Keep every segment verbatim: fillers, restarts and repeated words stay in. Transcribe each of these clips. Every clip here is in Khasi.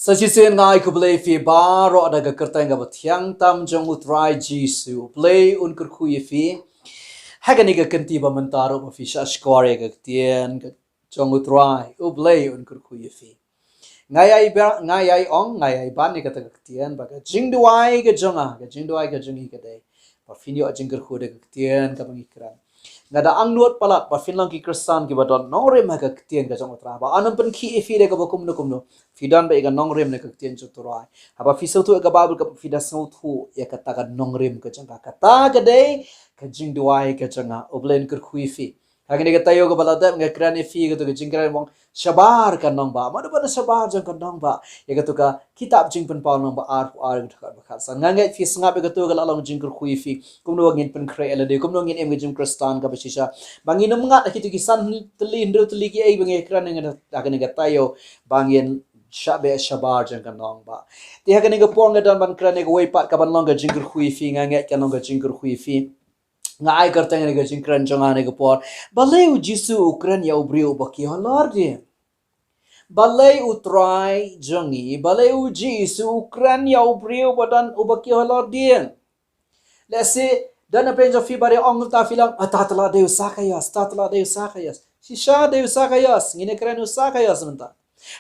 Sa shisien nga ai khublei ïa phi baroh da ka kyrteng kaba thiang tam jong U Trai Jisu. U Blei un kyrkhu ïa phi. Ha kane ka kynti ba mynta ruh ba phi shah shkor ïa ka ktien ka jong U Trai, U Blei un kyrkhu ïa phi. Nga ai ba, nga ai ong, nga ai ban ïa kata ka ktien ba ka jingduwai ka jong nga, ka jingduwai ka jong ngi ka dei ba phin ïoh jingkyrkhu da ka ktien kaba ngi kren. Nga da angnud palat ba phin long ki Khristan kiba don nongrim ha ka ktien ka jong U Trai. Ba ngan ym pynkhih ïa phi da kaba kumno kumno. Phi don beit ïa ka nongrim na ka ktien jong U Trai. Haba phi sngewthuh ïa ka Baibl, ka phi da sngewthuh ïa kata ka nongrim ka jong ka. Kata ka dei ka jingduwai ka jong nga. U Blei un kyrkhu ïa phi. Ha kane ka taïew kaba la dep nga kren ïa phi ïa kato ka jingkren ba ong shabar ka nongbah. Mano ba da shabar jong ka nongbah? Ïa kato ka kitab Jingpynpaw lynnong ba arphew ar, ka dkhot ba khatsan. Nga ngeit phi sngap ïa kato ka la long jingkyrkhu ïa phi. Kumno ba ngin pynkhreh ïa lade, kumno ngin im ka jingkhristan kaba shisha. Ba ngin ym ngat ha kito ki san tylli, hynriew tylli kiei ba ngi kren ha kane ka taïew, ba ngin shah beh shabar jong ka nongbah. Te ha kane ka por nga don ban kren ïa kawei pat kaban long ka jingkyrkhu ïa phi, nga ngeit kan long ka jingkyrkhu ïa phi. Nga ai kyrteng ïa ka jingkren jong nga ha kane ka por: Balei U Jisu u kren ïa u briew uba ki halor dien? Balei U Trai jong ngi, balei U Jisu u kren ïa u briew uba don, uba ki halor dien? Lehse don na pdeng jong phi ba dei ong, mynta phi la ong, ah, ta tla dei u Sakaios, ta tla dei u Sakaios. Shisha dei u Sakaios, ngin ïa kren u Sakaios mynta.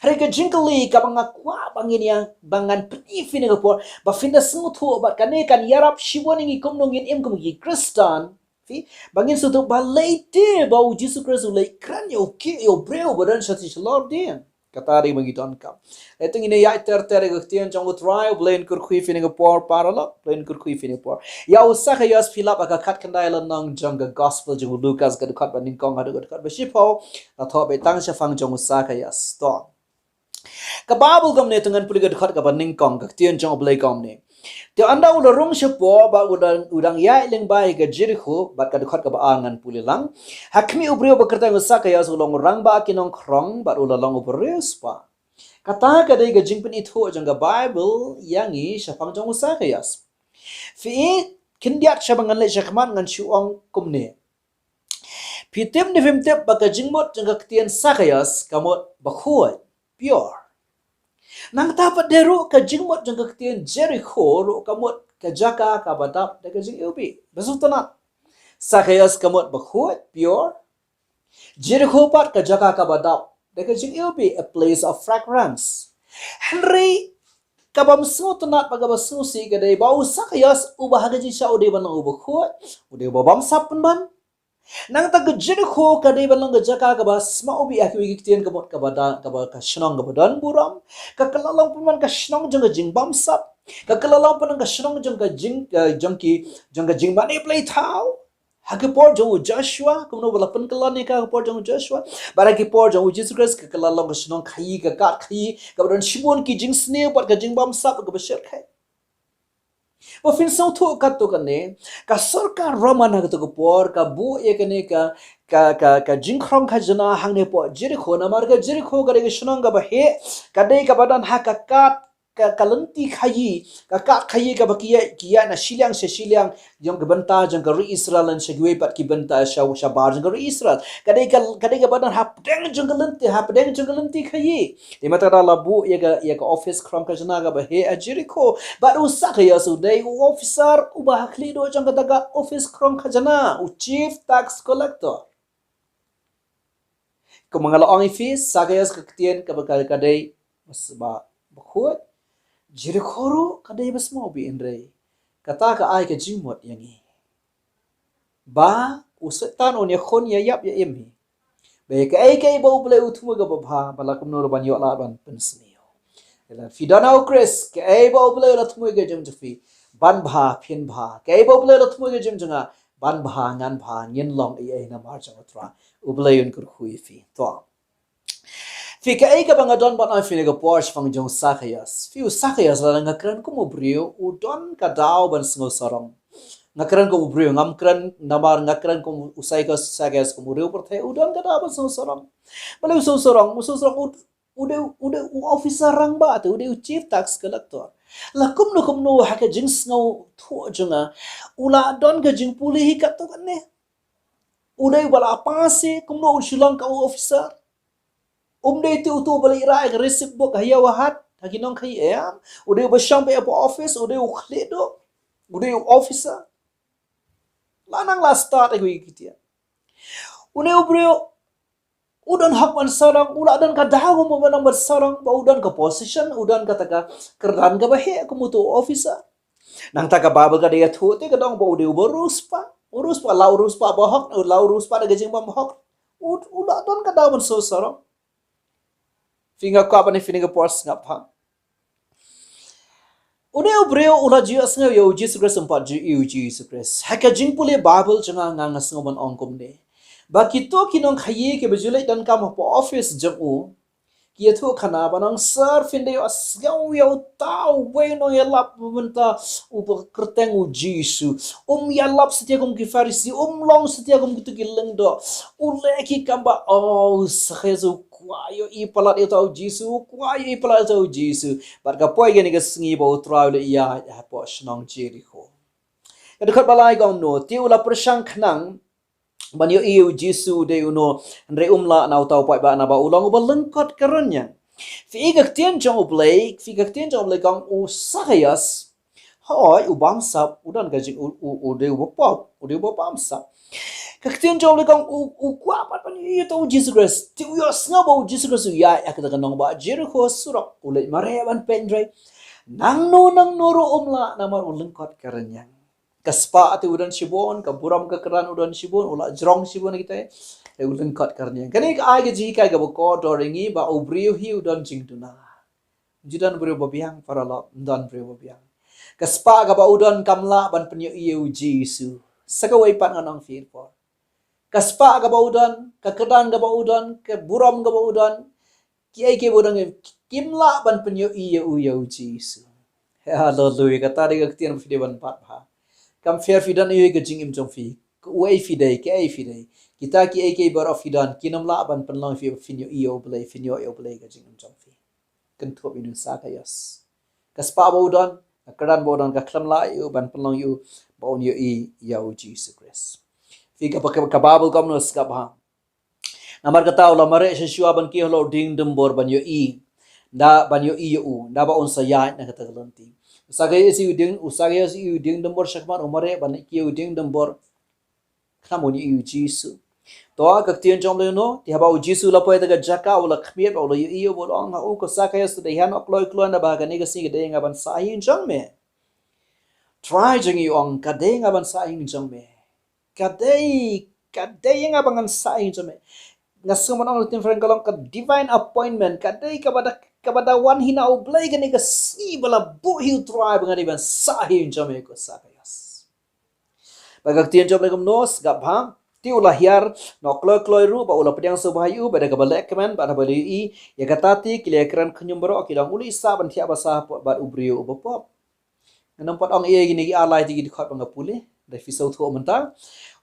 Hynrei ka jingkylli kaba nga kwah ba ngin ïa, ba ngan pyni ïa phi ha kane ka por, ba phin da sngewthuh, bad kane kan ïarap shibun ïa ngi kumno ngin im kum ki Khristan. Phi, ba ngin sngewthuh balei te ba U Jisu Khrist u la kren ïa u ki, ïa u briew uba don shatei shalor dien. Kata dei ba ngi donkam. Te ngin ïa ïaid ter ter ïa ka ktien jong U Trai. U Blei un kyrkhu ïa phi ha kane ka por paralok, U Blei un kyrkhu ïa phi ha kane ka por. Ïa u Sakaios phi lap ha ka khatkhyndai lynnong jong ka Gospel jong u Lukas, ka dkhot ba nyngkong haduh ka dkhot ba shiphew. La thoh beit tang shaphang jong u Sakaios. To. Ka Baibl kumne, te ngan pule ka dkhot kaba nyngkong, ka ktien jong U Blei kumne. Te ynda u la rung shapoh bad u dang, u dang ïaid lyngba ïa ka Jerikho, bad ka dkhot kaba ar ngan pule lang. Ha khmih u briew ba kyrteng u Sakaios, u long u rangbah ki nongkhrong bad u la long uba riewspah. Kata ka dei ka jingpynithuh jong ka Baibl ïa ngi shaphang jong u Sakaios. Phi i, khyndiat shaba ngan leit shakhmat ngan shu ong kumne. Phi tip ne phim tip ba ka jingmut jong ka ktien Sakaios ka mut bakhuid, pure. Nangta pat de ruh ka jingmut jong ka ktien Jerikho ruh ka mut ka jaka kaba dap da ka jingiwbih. Ba sngewtynnat. Sakaios ka mut bakhuid, pure. Jerikho pat ka jaka kaba dap da ka jingiwbih, a place of fragrance. Hynrei kaba sngewtynnat bad kaba sngewsih ka dei ba u Sakaios uba ha ka jingshisha u dei ban long uba khuid, u dei uba bamsap pynban. Nangta ka Jerikho ka dei ban long ka jaka kaba sma u bih ha kiwei ki ktien ka mut kaba da, kaba ka shnong kaba don burom. Ka kylla long pynban ka shnong jong ka jingbamsap. Ka kylla long pynban ka shnong jong ka jing, eh, jong ki, jong ka jingmane blei thaw. Ha ka por jong u Joshua, kumno ba la pynkylla ïa ka ha ka por jong u Joshua. Bad ha ka por jong u Jisu Khrist ka kylla long ka shnong khaïi, ka kad khaïi, kaba don shibun ki jingsniew bad ka jingbamsap kaba shyrkhei. Ba phin sngewthuh katto katne, ka sorkar Roman ha kato ka por ka buh ïa kane ka, ka, ka, ka jingkhrong khajna hangne hapoh Jerikho, namar ka Jerikho ka dei ka shnong kaba heh, ka dei kaba don ha ka kad, ka, ka lynti khaïi, ka kad khaïi kaba ki ïaid, ki ïaid na shiliang sha shiliang jong ka bynta jong ka ri Israel, lane sha kiwei pat ki bynta sha, shabar jong ka ri Israel. Ka dei ka, ka dei kaba don hapdeng jong ka lynti, hapdeng jong ka lynti khaïi. Te mynta da la buh ïa ka, ïa ka office khrong khajna kaba heh ha Jerikho. Bad u Sakaios u dei u officer uba ha khlieh duh jong kata ka office khrong khajna, u chief tax collector. Kumba nga la ong ïa phi, Sakaios ka ktien kaba ka, ka dei ba, bakhuid. Jerikho ruh ka dei ba sma u bih, hynrei kata ka ai ka jingmut ïa ngi ba u Soitan un ïakhun ïaïap ïaim hi. Ba ïa kaei kaei ba U Blei u thmu kaba bha, ba la kumno ruh ban ïoh lad ban pynsniew. Lada phi don ha U Khrist, kaei ba U Blei u la thmu ka jong phi, ban bha phin bha. Kaei ba U Blei u la thmu ka jong nga, ban bha ngan bha, ngin long ei ei namar jong U Trai. U Blei un kyrkhu ïa phi. To. Phi, kaei kaba nga don ban ong ïa phi ha kane ka por shaphang jong u Sakaios. Phi, u Sakaios lada nga kren kum u briew, u don ka daw ban sngewsarong. Nga kren kum u briew, ngam kren namar nga kren kum u Sakaios, Sakaios kum u briew pyrthei, u don ka daw ban sngewsarong. Balei u sngewsarong? U sngewsarong u, u dei, u dei u officer rangbah te, u dei u chief tax collector. La kumno kumno ha ka jingsngewthuh jong nga, u la don ka jingpule hi katto katne. U dei uba la pass hi, kumno un shu long ka u officer? Um dei te uto uba la ïa rah ïa ka receipt book ha ïew ha hat. Ha ki nongkhaïi em, u dei uba shong beit hapoh office, u dei u khlieh duh, u dei u officer. La nang la stad ïa ki ktien. Une u briew u don hok ban sarong, u la don ka daw kumba nang ban sarong, ba u don ka position, u don kata ka kyrdan kaba heh kum uto u officer. Nangta ka Baibl ka dei ïathuh te ka dang ba u dei uba riewspah. U riewspah, la u riewspah bahok, la u riewspah da ka jingbymhok, u, u la don ka daw ban shu sarong. Phi, nga kwah ban ïa phi ha kane ka por sngap ha. Une u briew u la ju ïohsngew ïa u Jisu Khrist, um pat ju ïohi ïa u Jisu Khrist. Ha ka jingpule Baibl jong nga, nga sngew ban ong kumne, ba kito ki nongkhaïi kiba ju leit donkam hapoh office jong u, ki ïathuhkhana ba nang sar phin da ïohsngew ïa uta uwei u nongïalap mynta uba kyrteng u Jisu. Um ïalap satia kum ki Pharisi, um long satia kum kito ki lyngdoh. U leh ki kam ba, oh, u Sakhaios u kwah ïohi palat ïa uta u Jisu, u kwah ïohi palat ïa uta u Jisu. Bad ka poi kane ka sngi ba u Trai u la ïaid hapoh shnong Jerikho. Ka dkhot ba lai ka ong kumno, te u la pyrshang khnang ban ïohi ïa u Jisu u dei uno, hynrei um lah na uta u paidbah naba u long uba lyngkot ka rynïeng. Phi, ka ktien jong U Blei, phi, ka ktien jong U Blei ka ong, u Sakhaios, hooid, u bamsap, u don ka jing, u, u, u dei uba pop, u dei uba bamsap. Ka ktien jong U Blei ka ong, u, u kwah pat ban ïohi ïa uta u Jisu Khrist. Te u ïohsngew ba u Jisu Khrist u ïaid ha kata ka nongbah Jerikho surok. U leit mareh ban peit, hynrei nangno nangno ruh um lah namar u lyngkot ka rynïeng. Ka spah te u don shibun, ka burom ka kyrdan u don shibun, u la jrong shibun kita, te u lyngkot ka rynïeng. Kane ka ai ka jinghikai kaba kordor ïa ngi ba u briew hi u don jingduna. Ju don briew ba biang, paralok, don briew ba biang. Ka spah kaba u don kam lah ban pynïohi ïa u Jisu. Sa kawei pat ngan ong phi por. Ka spah kaba u don, ka kyrdan kaba u don, ka burom kaba u don, kiei kiei ba u don, kim lah ban pynïohi ïa u, ïa u Jisu. Haleluia, kata dei ka ktien ba phi dei ban bat bha. Kam pher phi don ïa ka jingim jong phi, uei phi dei, kaei phi dei. Kita kiei kiei baroh phi don, kin ym lah ban pynlong ïa phi ba phin ïohi ïa U Blei, phin ïoh ïa U Blei ha ka jingim jong phi. Kynthup ïa une u Sakhaios. Ka spah ba u don, ka kyrdan ba u don, kam lah ïa u ban pynlong ïa u ba un ïohi ïa u Jisu Khrist. Phi, ka, ka, ka Baibl kumno sngap ha. Namar kata u la mareh shuwa shuwa ban kiew halor u dieng dymbor ban ïohi. Da ban ïohi ïa u, da ba un sa ïaid na kata ka lynti. U Sakhaios u ïohi u dieng, u Sakhaios u ïohi u dieng dymbor shakhmat, u mareh ban kiew u dieng dymbor. Khnang un ïohi ïa u Jisu. To, ka ktien jong U Blei kumno, te haba u Jisu u la poi ha kata ka jaka, u la khmied, u la ïohi ïa u, u la ong ha u, ko Sakhaios, to da hiar noh kloi kloi, naba ha kane ka sngi ka dei ïa nga ban sah ha ïing jong me. Trai jong ngi u ong, ka dei ïa nga ban sah ha ïing jong me. Ka dei, ka dei ïa nga ban sah ha ïing jong me. Nga sngew ban ong ha ka ktien Phareng ka long ka divine appointment, ka dei kaba da, kaba da wan hi na U Blei, kane ka sngi ba la buh hi u Trai ba nga dei ban sah ha ïing jong me, ko Sakhaios. Bad ka ktien jong U Blei kumno sngap ha. Te u la hiar noh kloi kloi ruh, bad u la pdiang sngewbha ïa u, bad da kaba leh kmen, bad haba u la ïohi ïa kata te ki la ïakren khynñium baroh, ki la ong, u leit sah ban thiah basa bad u briew uba pop. Ngan ym pat ong ei ei, kine ki ar lai tylli ki dkhot ba nga pule, da phi sngewthuh mynta.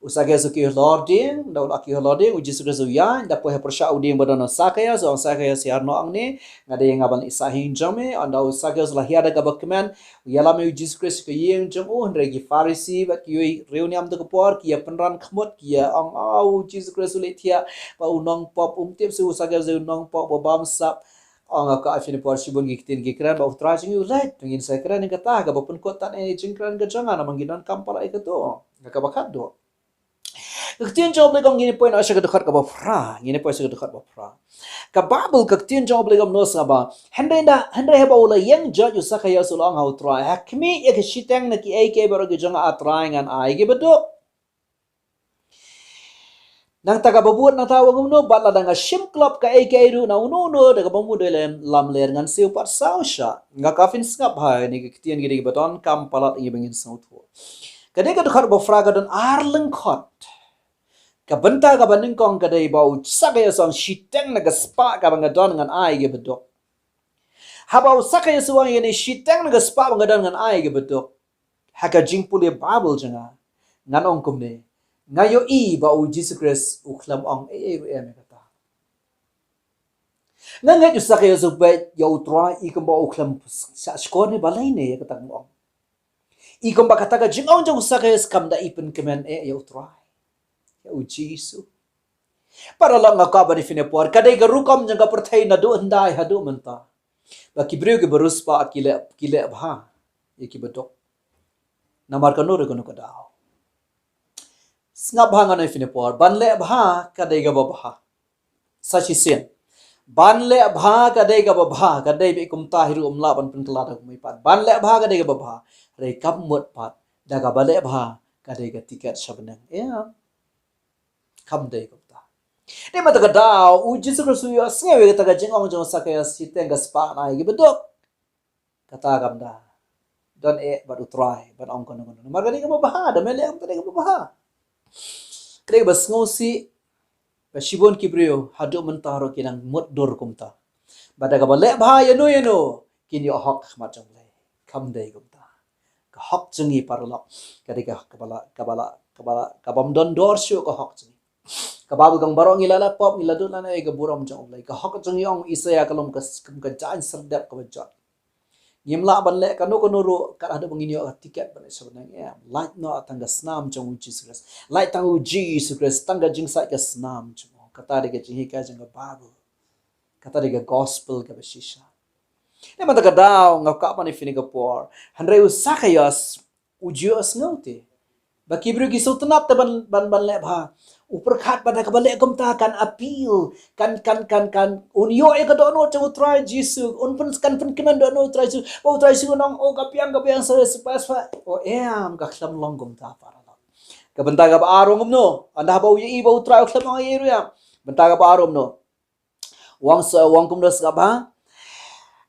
U Sakhaios u kiew halor dieng, da u la kiew halor dieng, u Jisu Khrist u ïaid, da poi ha pyrshah u dieng ba don u Sakhaios, u ong, Sakhaios, hiar noh hangne, nga dei ïa nga ban sah ha ïing jong me. Ynda u Sakhaios u la hiar da kaba kmen, u ïalam ïa u Jisu Khrist sha ka ïing jong u, hynrei ki Pharisi bad kiwei riewniam ha kata ka por ki ïa pynran khmut, ki ïa ong, ah, u Jisu Khrist u leit thiah bad u nongpop, um tip shuh u Sakhaios u nongpop, ba bamsap. Ong, nga kwah ai phi na por shibun ki ktien ki kren ba u Trai jong ngi u leit, to ngin sa kren ïa kata, kaba pynkut ïa kane ka jingkren ka jong nga, namar ngi donkam palat ïa kato. Nga kaba khatduh. Ka ktien jong U Blei ka ong, ngin poi noh sha ka dkhot kaba phra, ngin poi sha ka dkhot ba phra. Ka Baibl, ka ktien jong U Blei ka ong kumno sngap ha. Hynrei da, hynrei haba u la ïeng joit u Sakhaios u la ong ha u Trai, ha khmih ïa ka shiteng na kiei kiei baroh ki jong nga, ah Trai, ngan ai kiba duk. Nangta kaba bud nangta u ong kumno, bad lada nga shim klop kaei kaei ruh na uno uno da kaba bud, dei lem lamler, ngan siew pat saw shah. Nga kwah phin sngap ha kine ki ktien, ki dei kiba donkam palat ïa ngi ba ngin sngewthuh. Ka dei ka dkhot ba phra ka don ar lyngkhot. Ka bynta kaba nyngkong ka dei ba u Sakhaios u ong, shiteng na ka spah kaba nga don ngan ai kiba duk. Haba u Sakhaios u ong ïa kane, shiteng na ka spah ba nga don ngan ai kiba duk, ha ka jingpule Baibl jong nga, ngan ong kumne, nga ïohi ba u Jisu Khrist u khlem ong ei ei ruh em ïa kata. Nga ngeit u Sakhaios u peit ïa u Trai i kumba u khlem shah shkor ne balei ne ïa kata ka ong. I kumba kata ka jingong jong u Sakhaios kam da i pynkmen eh ïa u Trai, ïa u Jisu. Paralok, nga kwah ban ïa phi na por, ka dei ka rukom jong ka pyrthei naduh hyndai haduh mynta. Ba ki briew ki ba riewspah ki leh, ki leh bha ïa ki ba duk. Namar kano re kano ka daw. Sngap bha nga ong ïa phi na por, ban leh bha ka dei kaba bha. Sa shisien, ban leh bha ka dei kaba bha, ka dei beit kumta hi ruh ym lah ban pynkylla da kumne pat. Ban leh bha ka dei kaba bha. Hynrei kam mut pat da kaba leh bha ka dei ka tiket sha bneng. Ïa. Kam dei kumta. Dei ma ta ka daw u Jisu Khrist u ïohsngew ïa kata ka jingong jong u Sakhaios shiteng ka spah na ïa ki ba duk. Kata kam da don eh bad u Trai ban ong kano kano. Namar ka dei kaba bha, da me leh ong ka dei kaba bha. Ka dei kaba sngewsih ba shibun ki briew haduh mynta ruh ki nang mutdur kumta. Ba da kaba leh bha ïano ïano kin ïoh hok ha khmat jong U Blei. Kam dei kumta. Ka hok jong ngi paralok ka dei ka, kaba la, kaba la, kaba la, ka bym don dor shuh ka hok jong ngi. Ka Baibl ka ong baroh ngi la leh pop, ngi la duh lane ïa ka burom jong U Blei. Ka hok jong ngi, ong Isaïah ka long ka, ka jaiñ serdep kaba jot. Ngim lah ban leh kano kano ruh kat haduh ba ngin ïoh ka tiket ban leit sha bneng. Em, lait noh tang ka snam jong u Jisu Khrist. Lait tang u Jisu Khrist, tang ka jingsait ka snam jong u. Kata dei ka jinghikai jong ka Baibl. Kata dei ka gospel kaba shisha. Dei ma ta ka daw nga kwah ban ïa phi na ka por, hynrei u Sakhaios u ju ïohsngew te ba ki briew ki sngewtynnat te ban, ban, ban leh bha. U pyrkhat ba da kaba leh kumta kan appeal, kan, kan, kan, kan un ïoh ïa ka dohnud jong u Trai Jisu, un pyn, kan pynkmen dohnud u Trai Jisu. Ba u Trai Jisu un ong, o ka biang, ka biang, sa, sa, sa, sa. O em, ka khlem long kumta paralok. Ka bynta kaba ar u ong kumno? Ynda haba u ïohi ba u Trai u khlem ong ei ruh ïa. Bynta kaba ar u ong kumno? U ong sa, u ong kumno, sngap bha.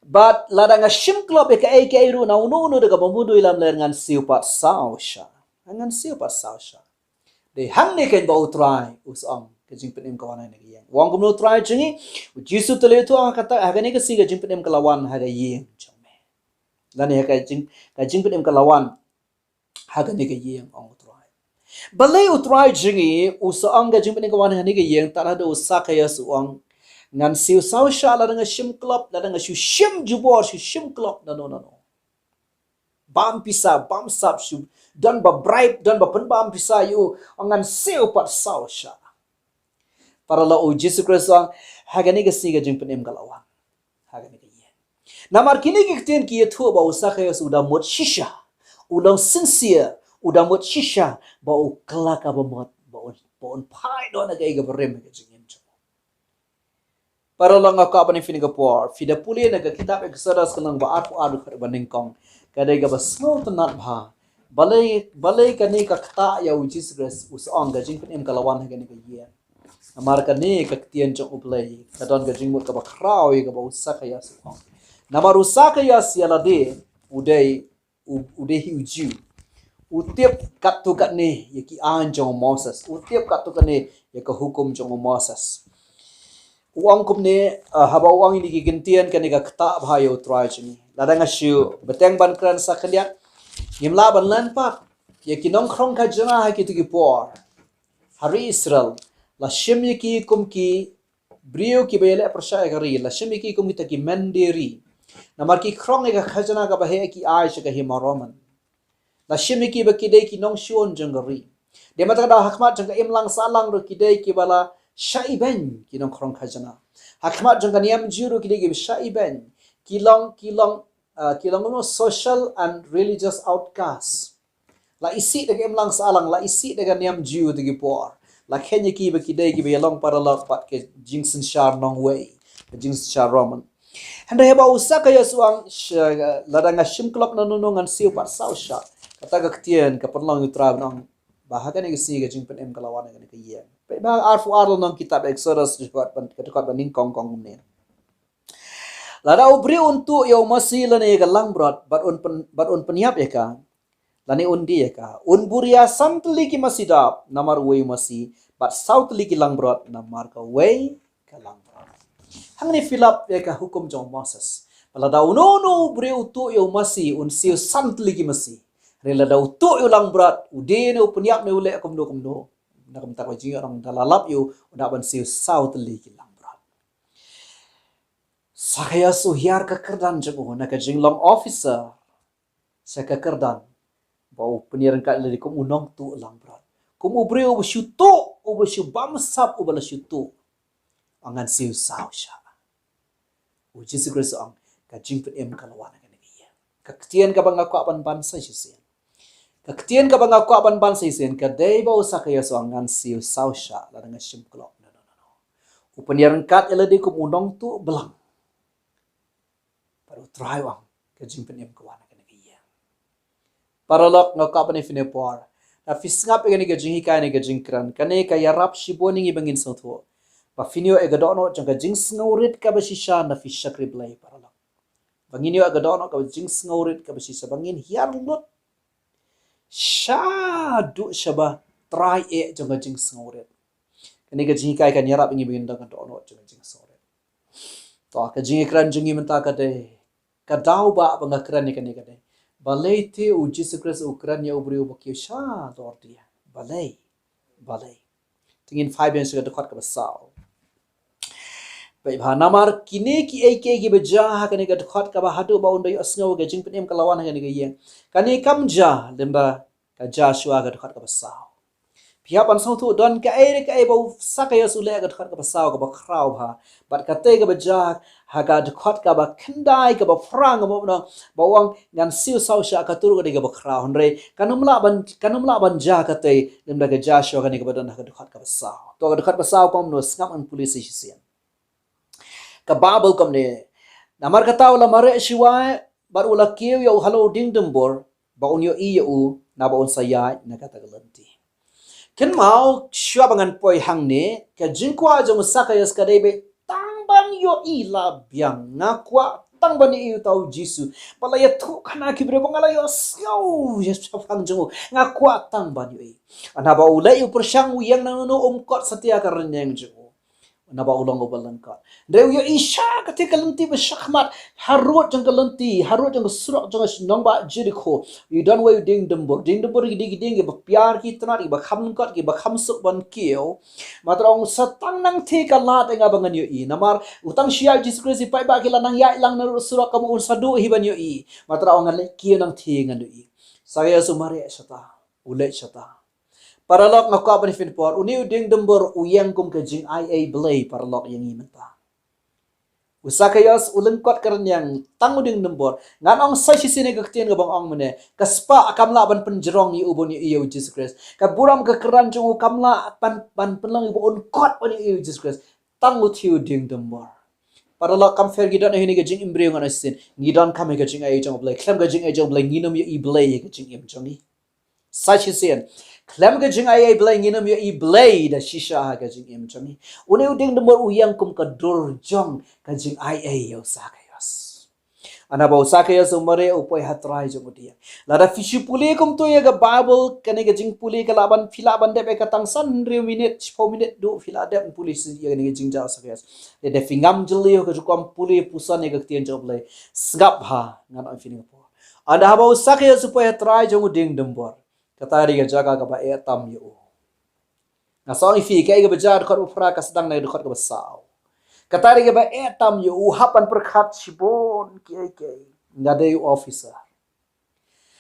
Bad lada nga shim klop ïa kaei kaei ruh na uno uno da kaba mudui lamler ngan siew pat saw sha. Ngan siew pat saw sha. Dei hangne keiñ ba u Trai u sa ong ka jingpynim ka wan ha kane ka ïing. U ong kumno u Trai jong ngi? U Jisu te leh u ong ha kata, ha kane ka sngi ka jingpynim ka la wan ha ka ïing jong me. Lane ha ka jing, ka jingpynim ka la wan ha kane ka ïing, ong u Trai. Balei u Trai jong ngi u sa ong ka jingpynim ka wan ha kane ka ïing, tad haduh u Sakhaios u ong, ngan siew saw sha, lada nga shim klop, lada nga shu shim jubor, shu shim klop nano nano. Bam pisa, bam sap, shu don ba bribe, don ba pynbam pisa ïa u, ong ngan siew pat saw sha. Paralok, u Jisu Khrist u ong, ha kane ka sngi ka jingpynim ka la wan ha kane ka ïing. Namar kine ki ktien ki ïathuh ba u Sakhaios u da mut shisha, u long sincere, u da mut shisha ba u kylla kaba mut, ba un, ba un phai noh na kaei kaba rim ha ka jingim jong u. Paralok, nga kwah ban ïa phi na ka por, phi da pule na ka kitab Exodus ka lynnong ba arphew ar, dkhot ba nyngkong. Ka dei kaba sngewtynnat bha. Balei, balei kane ka ktah ïa u Jisu Khrist u sa ong ka jingpynim ka la wan ha kane ka ïing? Namar kane ka ktien jong U Blei ka don ka jingmut kaba khraw ïa kaba u Sakhaios u ong. Namar u Sakhaios ïa lade u dei u, u dei hi u Jiw. U tip katto katne ïa ki aiñ jong u Moses. U tip katto katne ïa ka hukum jong u Moses. U ong kumne, ah, haba u ong ïa kine ki ktien, kane ka ktah bha ïa u Trai jong ngi. Lada nga shu bteng ban kren sa khyndiat, ngim lah ban len pat ïa ki nongkhrong khajna ha kito ki por. Ha ri Israel, la shim ïa ki kum ki briew kiba ïaleh pyrshah ïa ka ri, la shim ïa ki kum kita ki mendiri. Namar ki khrong ïa ka khajna kaba heh ki ai sha ka hima Roman. La shim ïa ki ba ki dei ki nongshun jong ka ri. Dei ma ta ka daw ha khmat jong ka imlang sahlang ruh ki dei kiba la shah ibeiñ, ki nongkhrong khajna. Ha khmat jong ka niam Jiw ruh ki dei kiba shah ibeiñ. Ki long, ki long, ah, ki long, you know, social and religious outcasts. La isih da ka imlang sahlang, la isih da ka niam Jiw ha kito ki por. La kheiñ ïa ki ba ki dei kiba ïalong paralok bad ka jingsynshar nongwei, ka jingsynshar Roman. Hynrei haba u Sakhaios u ong, sha, lada nga shim klop nano nano ngan siew pat saw sha. Kata ka ktien ka pynlong ïa u Trai ban ong ba ha kane ka sngi ka jingpynim ka la wan ha kane ka ïing. Peit ba arphew ar lynnong kitab Exodus, dkhot ba, dkhot ba nyngkong, ong kumne. Lada u briew un tuh ïa u masi lane ïa ka langbrot, bad un pyn, bad un pynïap ïa ka, lane un die ïa ka, un buria san tylli ki masi dap namar uwei u masi, bad saw tylli ki langbrot namar kawei ka langbrot. Hangne phi lap ïa ka hukum jong u Moses. Ba lada uno uno u briew u tuh ïa u masi un siew san tylli ki masi. Hynrei lada u tuh ïa u langbrot, u die ne u pynïap ne u leh kumno kumno, na ka bynta ka jingïohnong, da la lap ïa u, u dap ban siew saw tylli ki langbrot. Sakhaios u hiar ka kyrdan jong u na ka jinglong officer sha ka kyrdan ba u pynïaryngkat lade kum u nongtuh langbrot, kum u briew uba shu tuh, uba shu bamsap, uba la shu tuh. Ong ngan siew saw sha. U Jisu Khrist u ong, ka jingpynim ka la wan ha kane ka ïing. Ka ktien kaba nga kwah ban ban sa shisien. Ka ktien kaba nga kwah ban ban sa shisien ka dei ba u Sakaios u ong ngan siew saw shah lada nga shim klop. No, no, no, no. U pynïaryngkat ïa lade kum u nongtuh blang. Bad u Trai u ong ka jingpynim ka wan ha kane ka ïing. Paralok, nga kwah ban ïa phi ne por, lada phi sngap ïa kane ka jinghikai ne ka jingkren, kane ka ïarap shibun ïa ngi ba ngin sngewthuh ba phin ïoh ïa ka dohnud jong ka jingsngewrit kaba shisha lada phi shakri Blei, paralok. Ba ngin ïoh ïa ka dohnud kaba jingsngewrit kaba shisha, ba ngin hiar lut shaduh shaba trai eh jong ka jingsngewrit. Kane ka jinghikai kan ïarap ïa ngi ba ngin don ka dohnud jong ka jingsngewrit. To, ka jingkren jong ngi mynta ka dei, ka daw ba, ba nga kren ïa kane ka dei, balei te u Jisu Khrist u kren ïa u briew ba kiew sha lor die? Balei? Balei? Te ngin phai biang sha ka dkhot kaba saw. Peit bha, namar kine kiei kiei kiba jia ha kane ka dkhot kaba haduh ba un da ïohsngew ka jingpynim ka la wan ha kane ka ïing, kane kam jia lyngba ka jia shuwa ka dkhot kaba saw. Phi hap ban sngewthuh, don kaei re kaei ba u Sakaios u leh ha ka dkhot kaba saw kaba khraw bha. Bad katei kaba jia ha ka dkhot kaba khyndai kaba phra kaba ong, ba u ong ngan siew saw shah, kato ruh ka dei kaba khraw. Hynrei kan ym lah ban, kan ym lah ban jia katei lymda ka jia shuwa kane kaba don ha ka dkhot kaba saw. To ka dkhot ba saw kumno, sngap ngan pule sa shisien. Ka Baibl kumne, namar kata u la mareh shuwa bad u la kiew ïa u halor u dieng dymbur ba un ïohi ïa u, naba un sa ïaid na kata ka lynti. Kynmaw, shuwa ba ngan poi hangne, ka jingkwah jong u Sakaios ka dei ba tang ban ïohi la biang. Nga kwah tang ban ïohi uta u Jisu ba la ïathuh khana ki briew, ba nga la ïohsngew ïa shaphang jong u. Nga kwah tang ban ïohi. Naba u leh u pyrshang, u ïeng nangno um kot satia ka rynïeng jong u. Naba u long uba lyngkot. Hynrei u ïohi sha katei ka lynti ba shakhmat, harud jong ka lynti, harud jong ka surok jong ka nongbah Jerikho, u don wei u dieng dymbur. Dieng dymbur ki dei ki dieng kiba piar ki tnat, kiba kham lyngkot, kiba kham suk ban kiew. Mata ong sa tang nangthie ka lad ïa nga ba ngan ïohi. Namar u tang shu ïaid u Jisu Khrist, ki paidbah ki la nang ïaid lang na surok, kam un sa duh hi ban ïohi. Mata ong ngan leit kiew nangthie ngan ïohi. Sakaios u mareh shata, u leit shata. Paralok, nga kwah ban ïa phi ne por, une u dieng dymbur u ïeng kum ka jingaiei Blei, paralok, ïa ngi mynta. U Sakaios u lyngkot ka rynïeng, tang u dieng dymbur. Ngan ong sa shisien ïa ka ktien kaba nga ong mynne, ka spah kam lah ban pynjrong ïa u ban ïohi ïa u Jisu Khrist. Ka burom ka kyrdan jong u kam lah ban, ban pynlong ïa u ba un kot ban ïohi ïa u Jisu Khrist. Tang utu u dieng dymbur. Paralok, kam pher, ngi don ha kane ka jingim briew, ngan ong shisien, ngi donkam ïa ka jingaiei jong u Blei. Khlem ka jingaiei jong u Blei ngin ym ïohi Blei ha ka jingim jong ngi. Sa shisien, khlem ka jingaiei Blei ngin ym ïohi Blei da shisha ha ka jingim jong ngi. Une u dieng dymbur u ïeng kum ka dur jong ka jingaiei ïa u Sakaios. Naba u Sakaios u mareh, u poi ha trai jong u dieng. Lada phi shu pule kumto ïa ka Baibl, kane ka jingpule ka lah ban, phi lah ban dep ïa ka tang san hynriew minit, shiphew minit duh phi lah dep pule shisien ïa kane ka jingjia u Sakaios. Lada phi ngam jylliew ka jukom pule puson ïa ka ktien jong u Blei, sngap bha, ngan ong ïa phi ne por. Naba u Sakaios u poi ha trai jong u dieng dymbur. Kata dei ka jaka kaba eh tam ïa u. Nga sa ong ïa phi, kaei kaba jia dkhot ba phra ka sdang na dkhot kaba saw. Kata dei kaba eh tam ïa u, hap ban pyrkhat shibun kiei kiei. Nga dei u officer.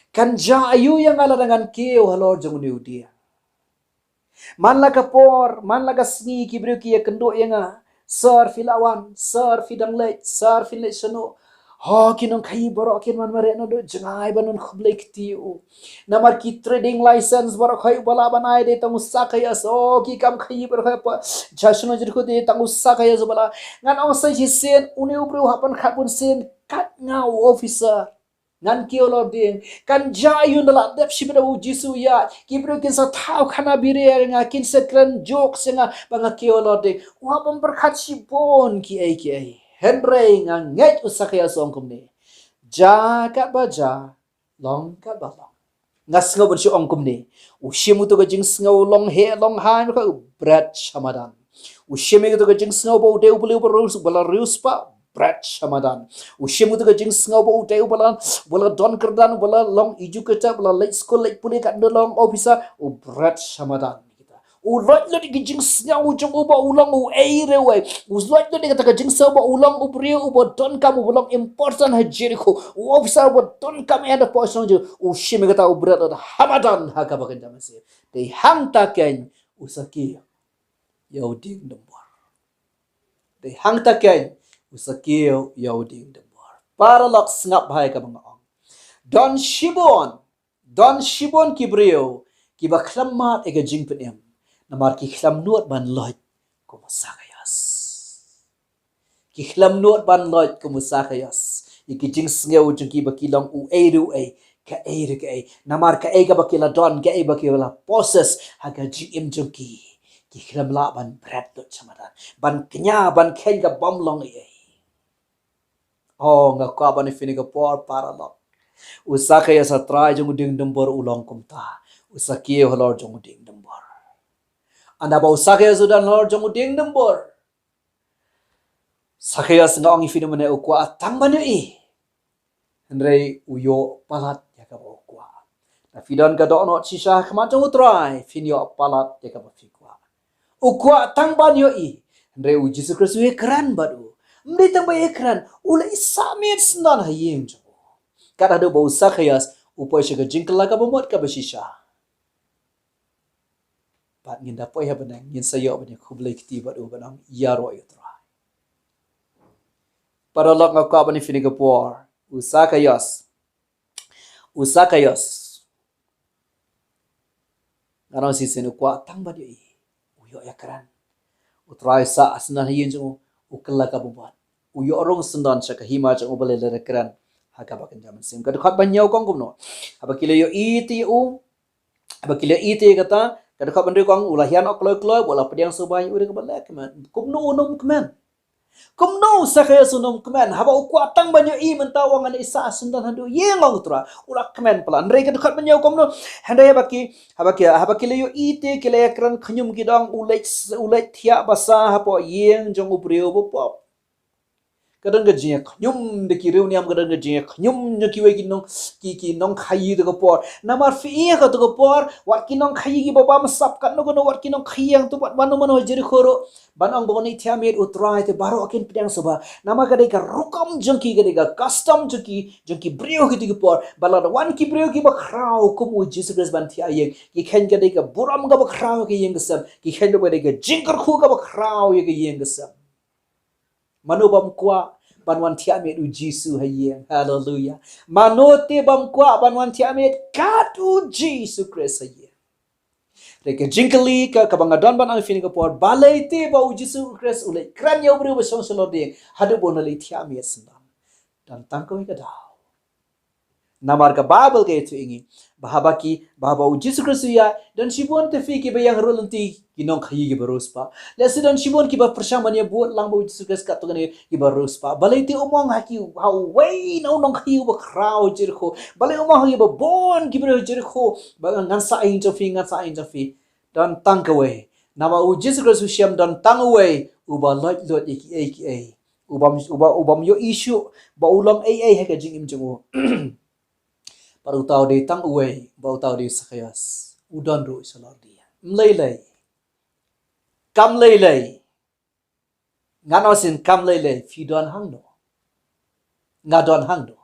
Kan jia aïu ïa nga lada ngan kiew halor jong une u dieng? Man la ka por, man la ka sngi ki briew ki ïakynduh ïa nga. Sir, phi la wan, sir, phi dang leit, sir, phi leit shano? Ho, ki nongkhaïi baroh kin wan mareh naduh jngai ban wan khublei kti ïa u. Namar ki trading license baroh khoit uba lah ban ai dei tang u Sakaios. Ho, ki kam khaïi baroh khoit, pa jia shano jia khuid dei tang u Sakaios uba lah. Ngan ong sa shisien, une u briew hap ban khat bun sien, kat nga u officer. Ngan kiew halor dieng. Kan jia aïu ynda la dep shibit u Jisu ïaid? Ki briew kin sa thaw khana biria ïa nga, kin sa kren jokes ïa nga ba nga kiew halor dieng. U hap ban pyrkhat shibun kiei kiei. Hynrei nga ngeit u Sakaios u ong kumne, jia katba jia, long katba long. Nga sngew ban shu ong kumne, u shim uto ka jingsngew long heh long haiñ, u bret shamadan. U shim ïa kato ka jingsngew ba u dei u briew uba riewspah, bret shamadan. U shim kato ka jingsngew ba u dei uba la, uba la don kyrdan, uba la long educated, uba la leit skul, leit pule, katno long officer, u bret shamadan. U loit lut ïa ka jingsngew jong u ba u long uei re uei. U loit lut ïa kata ka jingsngew ba u long u briew uba donkam, uba long important ha Jerikho. U officer uba donkam ïa kata ka por shnong Jerikho. U shim ïa kata, u bret lut hamadan ha kaba kynja mynsiem. Dei hangta keiñ u sa kiew ïa u dieng dymbor. Dei hangta keiñ u sa kiew ïa u dieng dymbor. Paralok, sngap bha ïa kaba nga ong. Don shibun, don shibun ki briew kiba khlem mad ïa ka jingpynim, namar ki khlem nud ban loit kum u Sakaios. Ki khlem nud ban loit kum u Sakaios ïa ki jingsngew jong ki ba ki long uei ruh uei, kaei ruh kaei. Namar kaei kaba ki la don, kaei ba ki la possess ha ka jingim jong ki, ki khlem lah ban bret lut sha madan, ban kñia, ban kheiñ ka bym long ei ei. Oh, nga kwah ban ïa phi ha kane ka por, paralok. U Sakaios, ha trai jong u dieng dumbur u long kumta. U Sakaios halor jong u dieng dumbur. Ynda ba u Sakaios u don halor jong u dieng dumbur, Sakaios, nga ong ïa phi mynne, u kwah tang ban ïohi. Hynrei u ïoh palat ïa kaba u kwah. Lada phi don ka dohnud shisha ha khmat jong u Trai, phin ïoh palat ïa kaba phi kwah. U kwah tang ban ïohi. Hynrei u Jisu Khrist u ïakren bad u. Ym dei tang ba ïakren, u la sah miet syndon ha ïing jong u. Kat haduh ba u Sakaios u poi sha ka jingkylla kaba mut kaba shisha. Bad ngin da poi ha bneng, ngin sa ïoh ban ïakhublei kti bad u, ban ong, ïaroh ïa u Trai. Paralok, nga kwah ban ïa phi ha kane ka por, u Sakaios. U Sakaios, nga ong shisien, u kwah tang ban ïohi. U ïoh ïakren. U Trai u sah syndon ha ïing jong u, u kylla kaba mut. U ïoh rung syndon sha ka hima jong u, balei, lada kren ha kaba kynja mynsiem. Ka dkhot ba hynñiew ka ong kumno? Haba ki la ïohi te ïa u, haba ki la ïohi te ïa kata, ka dkhot ba hynriew ka ong, u la hiar noh kloi kloi, u la pdiang sngewbha ïa u da kaba leh kmen. Kumno un ym kmen? Kumno u Sakaios un ym kmen? Haba u kwah tang ban ïohi, mynta u ong, ngan ïa sah syndon haduh ïing, ong u Trai. U la kmen palat. Hynrei ka dkhot ba hynñiew kumno? Hynrei haba ki, haba ki, haba ki la ïohi te ki la ïakren khñium ki da ong, u leit, u leit thiah basa hapoh ïing jong u briew bapop. Ka don ka jingïakhñium da ki riewniam, ka don ka jingïakhñium jong kiwei ki nong, ki, ki nongkhaïi ha kata ka por. Namar phi i ha kata ka por, wat ki nongkhaïi kiba bamsap katno katno, wat ki nongkhaïi hangto, wat mano mano ha Jerikho ruh, ban ong ba un leit thiah miet, u Trai, te baroh kin pdiang sngewbha. Namar ka dei ka rukom jong ki, ka dei ka custom jong ki, jong ki briew ha kata ka por. Ba lada wan ki briew kiba khraw kum u Jisu Khrist ban thiah ïing, ki kheiñ ka dei ka burom kaba khraw ïa ka ïing ka sem, ki kheiñ ruh ka dei ka jingkyrkhu kaba khraw ïa ka ïing ka sem. Mano bym kwah ban wan thiah miet u Jisu ha ïing? Haleluya. Mano te bym kwah ban wan thiah miet kat u Jisu Khrist ha ïing? Hynrei ka jingkylli ka, kaba nga don ban ong ïa phi ha kane ka por, balei te ba u Jisu Khrist u leit kren ïa u briew ba shong shalor dieng haduh ba un leit thiah miet syndon? Don tang kawei ka daw. Namar ka Baibl ka ïathuh ïa ngi ba haba ki, ba haba u Jisu Khrist u ïaid, don shibun te phi kiba ïeng ha rud lynti, ki nongkhaïi kiba riewspah. Lehse don shibun kiba pyrshang ban ïabud lang bad u Jisu Khrist katto katne, kiba riewspah. Balei te um ong ha ki, ha uwei na u nongkhaïi uba khraw Jerikho? Balei um ong ha kiba bun ki briew Jerikho ba ngan sah ïing jong phi, ngan sah ïing jong phi? Don tang kawei. Namar u Jisu Khrist u shem don tang uwei uba loit lut ïa kiei kiei. U bym, u bym, u bym ïohi shuh ba u long ei ei ha ka jingim jong u. Bad uta u dei tang uwei, bad uta u dei u Sakaios. U don ruh shalor dieng. Ym lei lei. Kam lei lei. Ngan ong shisien, kam lei lei. Phi don hangno? Nga don hangno?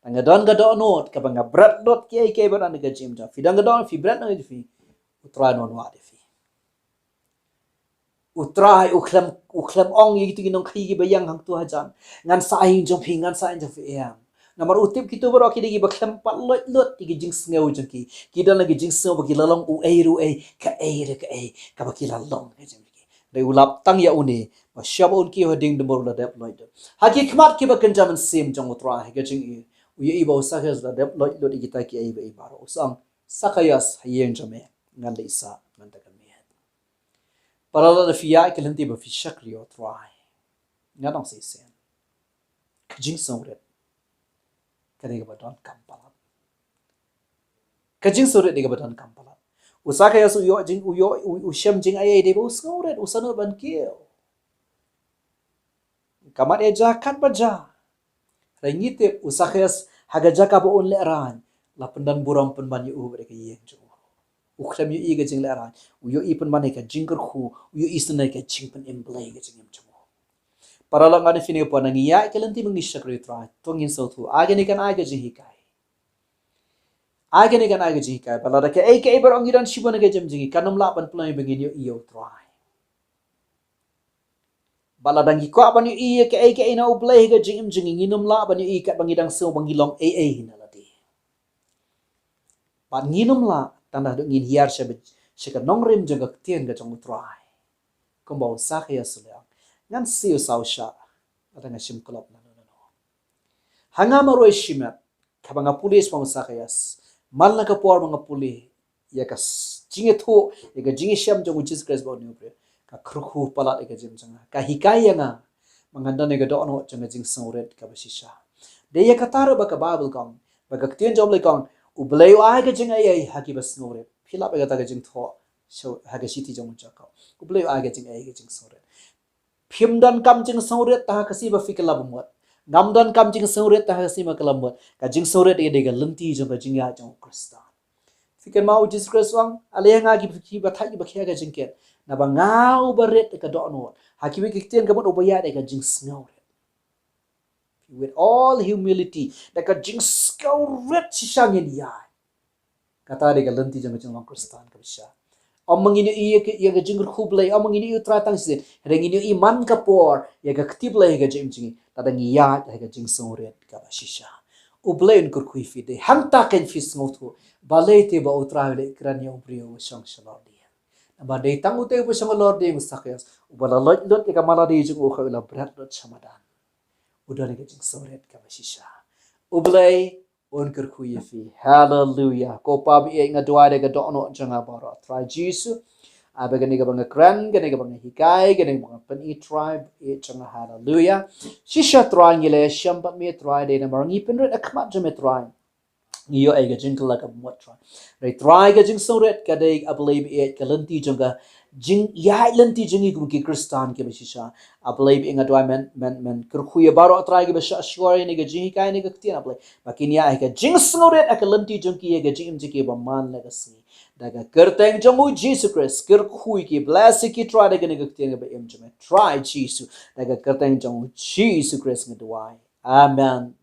Nga don ka dohnud kaba nga bret lut kiei kiei ba don ha ka jingim jong phi. Don ka dohnud, phi bret noh ïa phi, u Trai un wad ïa phi. U Trai u khlem, u khlem ong ïa kito ki nongkhaïi kiba ïeng hangto hajan, ngan sah ïing jong phi, ngan sah ïing jong phi, em. Namar u tip kito baroh ki dei kiba khlem pat loit lut ïa ki jingsngew jong ki. Ki don la ki jingsngew ba ki la long uei ruh uei, kaei ruh kaei kaba ki la long ha ka jingim jong ki. Hynrei u lap tang ïa une ba shuwa ba un kiew ha dieng dumbur u la dep loit lut. Ha ki khmat kiba kynja mynsiem jong u Trai ha ka jingïohi, u ïohi ba u Sakaios u la dep loit lut ïa kita kiei baroh. U ong, Sakaios, ha ïing jong me ngan leit sah mynta ka miet. Paralok, lada phi ïaid ki lynti ba phi shakri ïa u Trai, ngan ong shisien, ka jingsngewrit ka dei kaba donkam palat. Ka jingsngewrit dei kaba donkam palat. U Sakaios u ïoh jing, u ïoh, u, u shem jingaiei dei ba u sngewrit, u sngewrit ban kiew. Ka mat ïa jaka ba jaka. Hynrei ngi tip u Sakaios ha ka jaka ba un lehraiñ, la pyndon burom pynban ïa u bad ïa ka ïing jong u. U khlem ïohi ka jinglehrain, u ïohi pynban ïa ka jingkyrkhu, u ïohi shisha ïa ka jingpynim Blei ha ka jingim jong u. Paralok, ngan ong ïa phi ha kane ka por, ngi ïaid ki lynti ba ngi shakri ïa u Trai, to ngin sngewthuh, ai kane kan ai ka jinghikai. Ai kane kan ai ka jinghikai ba lada kaei kaei baroh ngi don shibun ha ka jingim jong ngi, kan ym lah ban pynlong ïa ba ngin ïohi ïa u Trai. Bad lada ngi kwah ban ïohi ïa kaei kaei na U Blei ha ka jingim jong ngi, ngin ym lah ban ïohi katba ngi dang sngew ba ngi long ei ei hi na lade. Bad ngin ym lah tang da haduh ngin hiar sha, sha ka nongrim jong ka ktien ka jong U Trai. Kumba u Sakias u la ong, ngan siew saw shah lada nga shim klop nano nano. Ha nga marwei shimet, kaba nga pule shaphang u Sakias, man la ka por ba nga pule ïa ka s-, jingïathuh, ïa ka jingïashem jong u Jisu Khrist bad une u briew, ka kyrkhu palat ïa ka jingim jong nga, ka hikai ïa nga ba ngan don ïa ka dohnud jong ka jingsngewrit kaba shisha. Dei ïa kata ruh ba ka Baibl ka ong, ba ka ktien jong U Blei ka ong, U Blei u ai ka jingaiei ha kiba sngewrit. Phi lap ïa kata ka jingthoh sha, ha ka shithi jong u Jakob, U Blei u ai ka jingaiei ha ka jingsngewrit. Phim donkam jingsngewrit tang ha ka sngi ba phi kylla ba mut. Ngam donkam jingsngewrit tang ha ka sngi ba kylla ba mut. Ka jingsngewrit ïa ka dei ka lynti jong ka jingïaid jong u Khristan. Phi kynmaw u Jisu Khrist u ong, ale ha nga ki, kiba thait kiba khia ka jingkit, naba nga uba rit ka dohnud. Ha kiwei ki ktien ka mut uba ïaid da ka jingsngewrit. With all humility, da ka jingsngewrit shisha ngin ïaid. Kata dei ka lynti jong ka jinglong Khristan kaba shisha. Ym ma ngin ïohi ïa ka, ïa ka jingkyrkhu Blei, ym ma ngin ïohi U Trai tang shisien, hynrei ngin ïohi man ka por ïa ka kti Blei ha ka jingim jong ngi, lada ngi ïaid ha ka jingsngewrit kaba shisha. U Blei un kyrkhu ïa phi, dei hangta kein phi sngewthuh balei te ba U Trai u leit kren ïa u briew uba shong shalor dien. Naba dei tang ute uba shong halor dien, u Sakias, uba la lait lut ïa ka malade jong u, kaba u la bret lut sha madan. U don ïa ka jingsngewrit kaba shisha. U Blei un kyrkhu ïa phi. Haleluya. Ko Pa ba ïeit, nga duwai da ka dohnud jong nga baroh, Trai Jisu. Ai ba kane kaba nga kren, kane kaba nga hikai, kane kaba nga pyni, Trai ba ïeit jong nga. Haleluya. Shisha Trai ngi la ïashem bad me Trai, dei namar ngi pynrit ha khmat jong me Trai, ngi ïoh ïa ka jingkylla kaba mut Trai. Hynrei Trai, ka jingsngewrit ka dei, A Blei ba ïeit, ka lynti jong ka jingïaid lynti jong ngi kum ki Khristan kiba shisha. A Blei ba ïeit, nga duwai men, men, men kyrkhu ïa baroh Trai kiba shah shkor ïa kane ka jinghikai, ïa kane ka ktien, A Blei, ba kin ïaid ha ka jingsngewrit ha ka lynti jong ki, ha ka jingim jong ki ba man la ka sngi. Da ka kyrteng jong u Jisu Khrist, kyrkhu ïa ki, bless ïa ki Trai da kane ka ktien kaba im jong me Trai Jisu. Da ka kyrteng jong u Jisu Khrist nga duwai. Amen.